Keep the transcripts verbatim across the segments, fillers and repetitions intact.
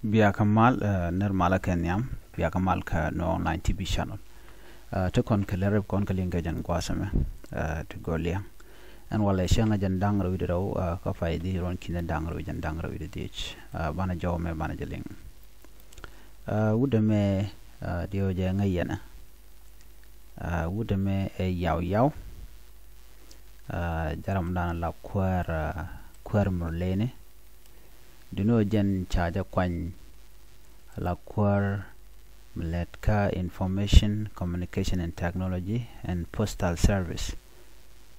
Bia kä mal, eh, nir malä kɛ nhiam, bia kä mal kä Nuer Online T V channel. Eh, ti kɔn kɛ lɛr rip kɔn kɛ liŋ kɛ jɛn guasɛ mɛ, eh, ti gɔl liɛŋ. Ɛn walɛ cäŋ ɛ jɛn da̱ŋ rɛw wi̱cdɛ rɛw, eh, kä pay di ruɔ̱n ki̱n ɛ da̱ŋ rɛw wi̱c jɛn da̱ŋ rɛw wi̱cdɛ dhiec. Eh, banɛ jɔw mɛ banɛ jɛ liŋ. Eh, wut ɛmɛ, eh, diɛw jɛ ŋäc yɛnɛ. Eh, wut ɛmɛ ɛ Yaw Yaw. Eh, jɛ ram dan la kuäär, eh, kuäär Murleni. Duŋni ɣöö jɛn ca jɛ kuany la kuäär mi lät kä Information, Communication and Technology and Postal Service.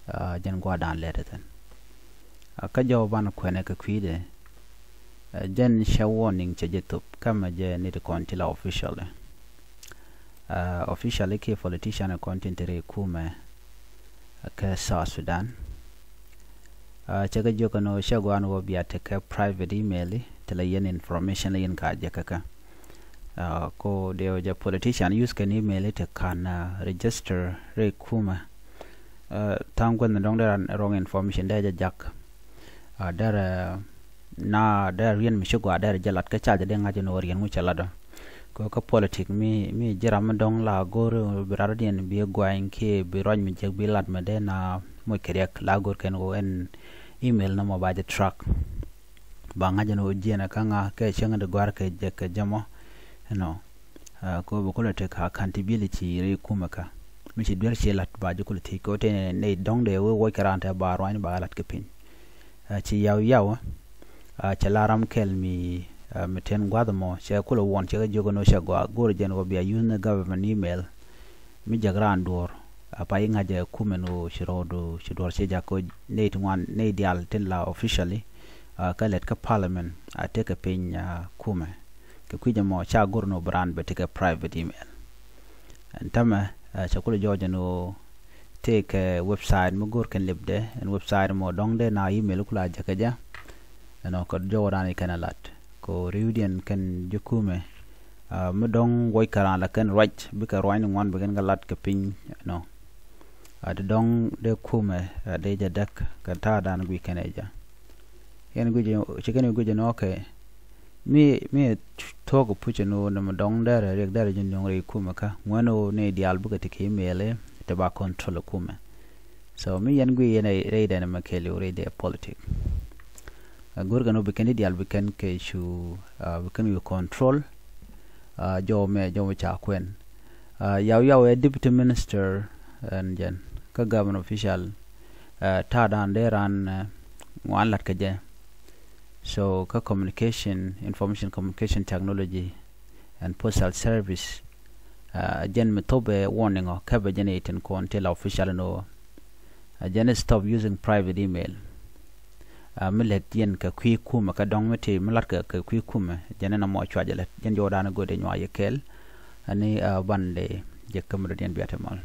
Ah, jɛn gua̱a̱th da̱a̱n lät thi̱n. Ah, kä jɔw banɛ kuɛnɛ kɛ kui̱dɛ. Ah, jɛn cɛ warning cɛ jɛ thop kä mɛ jɛ ni ti kɔn ti la officially. Ah, officially kiɛ politician kɔn tin te rɛy kumɛ, ah, kä South Sudan. Ah, cɛ kɛ jiök ɛn ɣöö cɛ gɔaa ɛn ɣöö bia tekɛ private email i̱ ti la yɛn information la yɛn ka jɛ kä kä. Ah, ko dee jɛ politician use kɛn email i̱ ti kan, ah, register rɛy kumɛ. Ah, tha̱a̱ŋ guäth ni dɔ̱ŋ dee ran wrong information dee jɛ jak. Ah, derɛ na derɛ riɛn mi ci gɔaa derɛ jɛ lat kä ca jɛ dee ŋa̱c ɛn ɣöö riɛn ŋu cɛ lat ɔ. Kɛ kä politik mi, mi ji̱ ram mi dɔ̱ŋ la go̱r bi rat diɛn bi guany kiɛ bi ruac mi jek bi lat mi dee na moc kɛ riɛk la go̱r kɛn ɣöö ɛn email nɔmɔ ba jɛ track. Ba ŋa̱c ɛn ɣöö jiɛn ɛ kä ŋa kɛ cäŋ di gɔ̱a̱r kɛ jek kɛ jɛ mɔ. Ɛnɔ. Ah, kɛ ɣöö bi kulɛ tek accountability rɛy kumɛ kä. Mi ci duer ci lat ba jɛ kulɛ thiec kɛ ɣöö tëë nɛy dɔ̱ŋ dee wee wuɔc kɛ raan tɛ ba ruany ba lat kɛ piny. Ah, ci Yaw Yaw, ah, cɛ la ram kɛl mi, ah, mi ten gua̱th ɛmɔ cɛ kulɛ warn cɛ kɛ jiök ɛn ɣöö cɛ gɔaa go̱r jɛn ɣöö bia use ni government email. Mi jek raan duɔ̱ɔ̱r a pay ŋa̱cɛ kumɛ ɛn ɣöö ci rɔɔdu ci duɔ̱ɔ̱r ci jak kɛ ɣöö nɛy ti ŋuan nɛy diaal tin la officially, ah, kä lät kä parliament a tekɛ piny, ah, kumɛ. Kɛ kui̱c ɛmɔ ca go̱r ɛn ɣöö bi raan bɛ tekɛ private email. Ɛn tämɛ, ah, cɛ kulɛ jɔɔc ɛn ɣöö tëëkɛ website mi go̱o̱r kɛn lipdɛ, ɛn website mɔ dɔ̱ŋ dee na email kula jɛ kɛ jɛ. Ɛnɔ kɛ jɔw raan i̱ kɛn a lat kɛ ɣöö ri̱wdiɛn kɛn ji̱ kumɛ. Ah, mi dɔ̱ŋ wuɔc kɛ raan la kɛn ruac bikɛ ruac ni ŋuan bi kɛn kɛ lat kɛ piny ɛnɔ. Ah, ti dɔ̱ŋ dee kumɛ, ah, dee jɛ däk kɛ ta̱a̱ dan guic kɛn ɛ jɛ. Yɛn guic ci kɛn guic ɛnɔ kɛ. Mi, mi thuɔ̱k puc ɛn ɣöö nɛmɛ dɔ̱ŋ derɛ riɛk derɛ ji̱ nöŋ rɛy kumɛ kä ŋuɛn ɣöö ni diaal bikɛ ti kɛ email i̱ ti ba control ɛ kumɛ. So mi yɛn guic yɛn rɛy dɛn ɛmɛ kɛɛliw rɛy dɛ politik. Ah, go̱rkɛn ɣöö bi kɛn ti diaal bi kɛn kɛ cu, ah, bi kɛn wi̱i̱ control. Ah, jɔw mɛ jɔw mɛ ca kuɛn. Ah, Yaw Yaw ɛ deputy minister ɛn jɛn kä government official. Ah, ta̱a̱ dan dee ran, ah, ŋuan lat kɛ jɛ. So kä communication, information communication technology and postal service. Ah, jɛn mi thop ɛ warning ɔ kɛpɛ jɛn itin kɔn ti la official ɛn ɣöö, ah, jɛn stop using private email. Ah, mi lät yɛn kɛ kui̱ kumɛ kɛ dɔ̱ŋ mi ti mi lat kɛ, kɛ kui̱ kumɛ jɛn ɛn ɛmɔ cua jɛ lät jɛn jɔw dan go̱o̱r dee nyuak yɛ kɛɛl. Ani, ah, ban dee jɛ käm dɔ̱diɛn bia te mal.